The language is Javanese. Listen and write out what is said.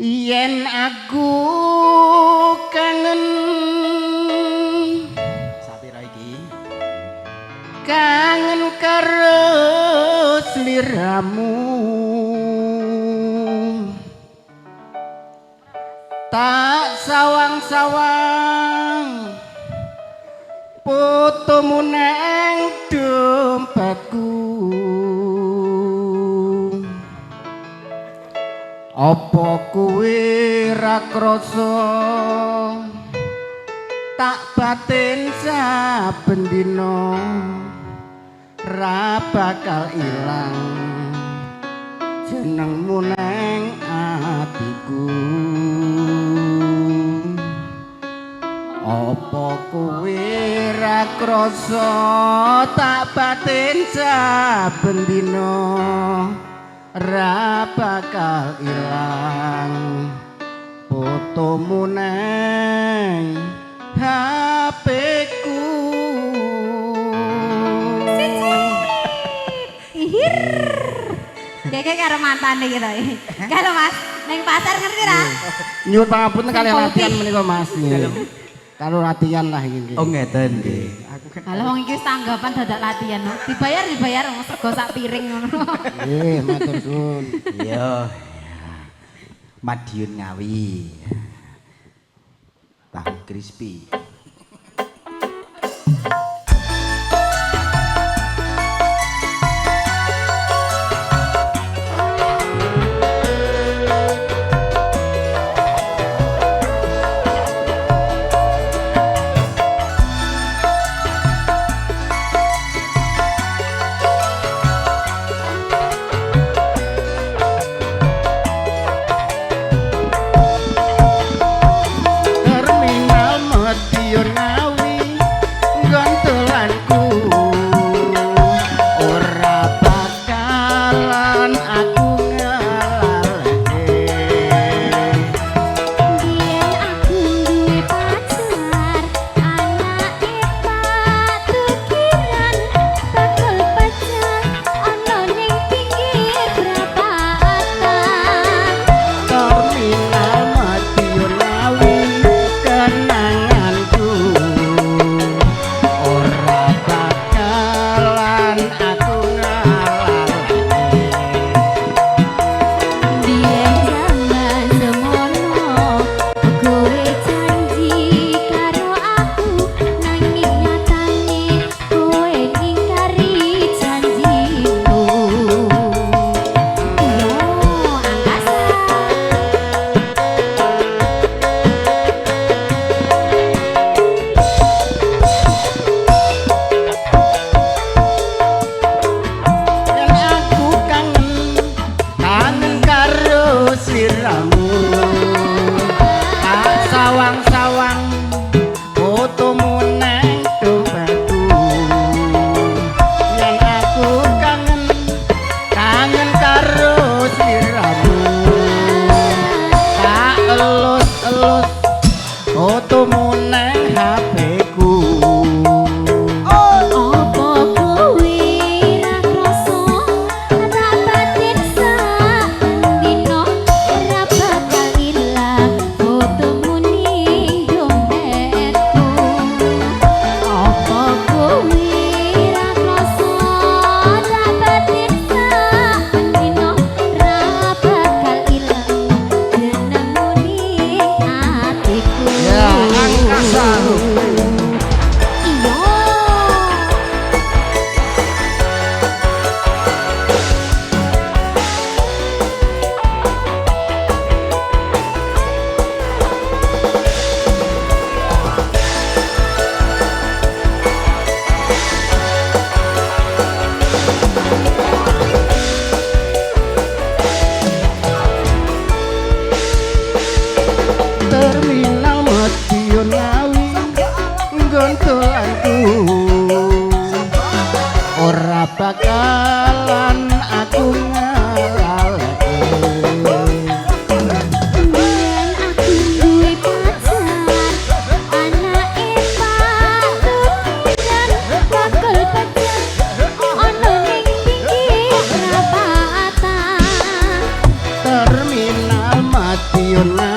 Yen aku kangen Sapira iki? Kangen karo sliramu. Tak sawang-sawang fotomu nang dompetku. Apa kowe ra krasa tak batin saben dina ra bakal ilang jenengmu nang atiku. Apa kowe ra krasa tak batin saben dina ra bakal ilang fotomu nang HP-ku. Ihir. Keke karo mantane gitu. Kalau Mas ning pasar ngerti ra? Nyuwun pangapunten kalih latihan menika Mas. Karo latihan lah iki. Oh ngeten nggih. Kalau wong iki wis tanggapan dadak latihan no. Dibayar dibayar wong sego sak piring ngono. Nggih, matur suwun. Iya. Madiun Ngawi. Tahu crispy. Terminal Madiun Ngawi gontolanku ora bakalan aku ngelaleke. Biyen aku duwe pacar, anake Pak Tukiran, bakul pecel ana ning pinggir prapatan. Terminal Madiun Ngawi kenanganku ora bakalan aku ngelaleke. Biyen jaman semono kowe janji karo aku, nanging nyatane kowe ngingkari janjimu. Yo angkasa. Yen aku kangen kangen karo sliramu tak sawang-sawang fotomu nang dompetku. Yen aku kangen kangen karo sliramu tak elus-elus fotomu nang HP-ku. Apa kowe ra krasa tak batin saben dina ora bakal Madiun.